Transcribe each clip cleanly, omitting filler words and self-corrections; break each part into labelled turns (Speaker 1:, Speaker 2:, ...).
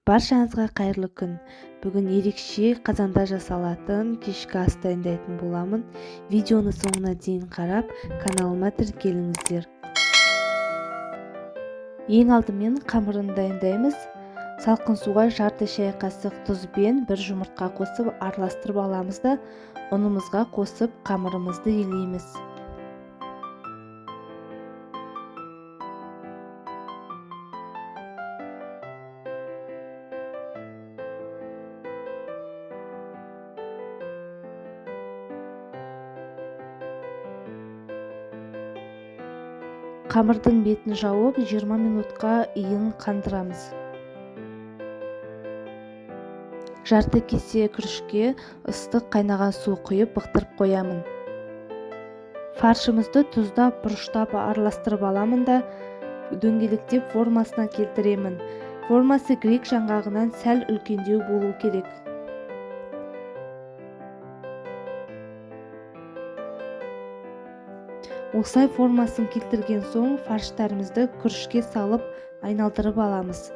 Speaker 1: Баршаңызға қайырлы күн. Бүгін ерекше қазанда жасалатын кешкі ас дайындайтын боламын. Видеоны соңына дейін қарап, каналыма тіркеліңіздер. Ең алдымен қамырын дайындаймыз. Салқын суға жарты шай қасық тұз бен бір жұмыртқа қосып араластырып аламыз да, ұнымызға қосып қамырымызды елейміз. Қамырдың бетін жауып, 20 минутқа иін қандырамыз. Жарты кесе күрішке ыстық қайнаған су құйып бықтырып қоямын. Фаршымызды тұздап, бұрыштап араластырып аламын да, дөңгелектеп формасына келтіремін. Формасы грек жаңғағынан сәл үлкендеу болу керек. Осылай формасын келтірген соң фарштарымызды күрішке салып айналдырып аламыз.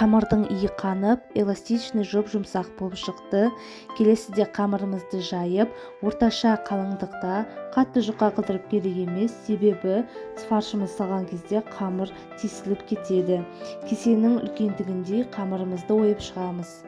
Speaker 1: Қамырдың иі қанып, эластичный жұп-жұмсақ болып шықты. Келесіде қамырымызды жайып, орташа қалыңдықта, қатты жұқа қылдырып керек емес, себебі фаршымыз салған кезде қамыр тесіліп кетеді. Кесенің үлкендігіндей қамырымызды ойып шығамыз.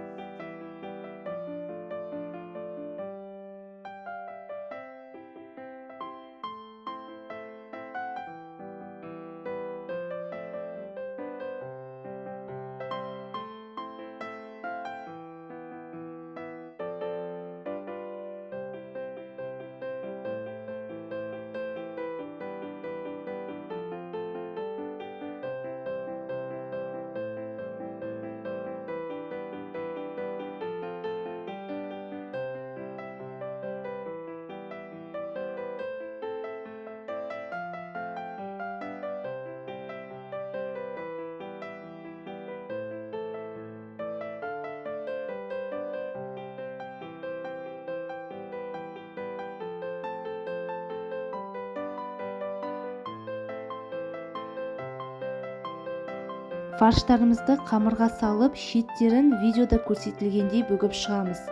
Speaker 1: Фарштарымызды қамырға салып, шеттерін видеода көрсетілгендей бүгіп шығамыз.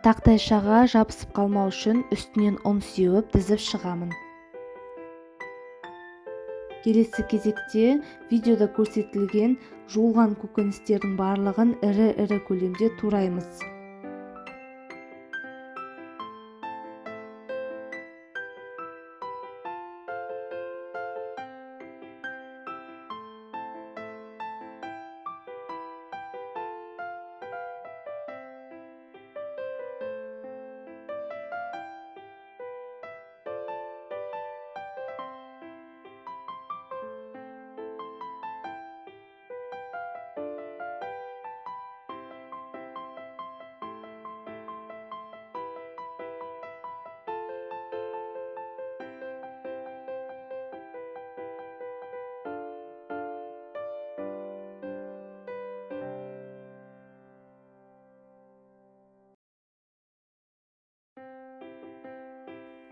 Speaker 1: Тақтайшаға жабысып қалмау үшін үстінен ұн сеуіп тізіп шығамын. Келесі кезекте видеода көрсетілген жуылған көкөністердің барлығын ірі-ірі көлемде тураймыз.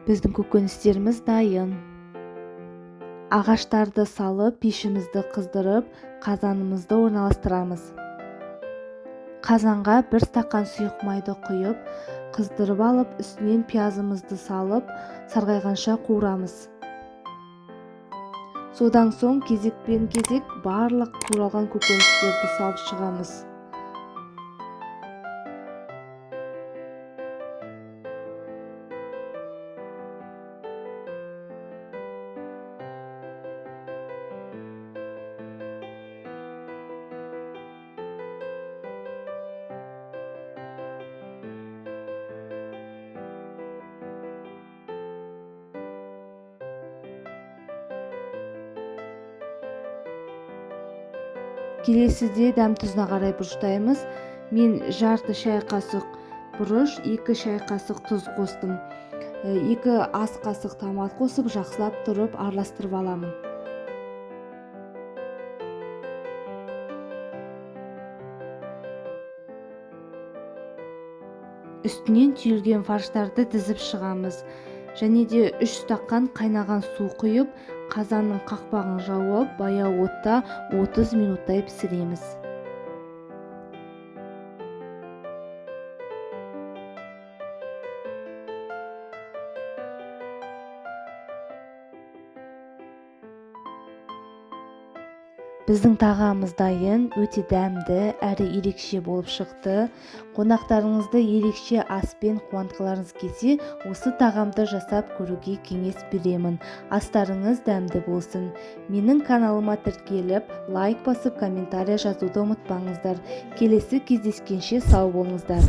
Speaker 1: Біздің көкөністеріміз дайын. Ағаштарды салып, пешімізді қыздырып, қазанымызды орналастырамыз. Қазанға бір стақан сұйық майды құйып, қыздырып алып, үстінен пиязымызды салып, сарғайғанша қуырамыз. Содан соң кезекпен кезек барлық туралған көкөністерді салып шығамыз. Келесіде дәм тұзына қарай бұрыштаймыз. Мен жарты шай қасық бұрыш, 2 шай қасық тұз қостым. 2 ас қасық томат қосып, жақсылап тұрып араластырып аламын. Үстінен түйілген фарштарды тізіп шығамыз. Және де 3 стақан қайнаған су құйып, қазанның қақпағын жауып, баяу отта 30 минуттай пісіреміз. Біздің тағамымыз дайын, өте дәмді әрі ерекше болып шықты. Қонақтарыңызды ерекше аспен қуантқыларыңыз келсе, осы тағамды жасап көруге кеңес беремін. Астарыңыз дәмді болсын. Менің каналыма тіркеліп, лайк басып, комментария жазуды ұмытпаңыздар. Келесі кездескенше сау болыңыздар.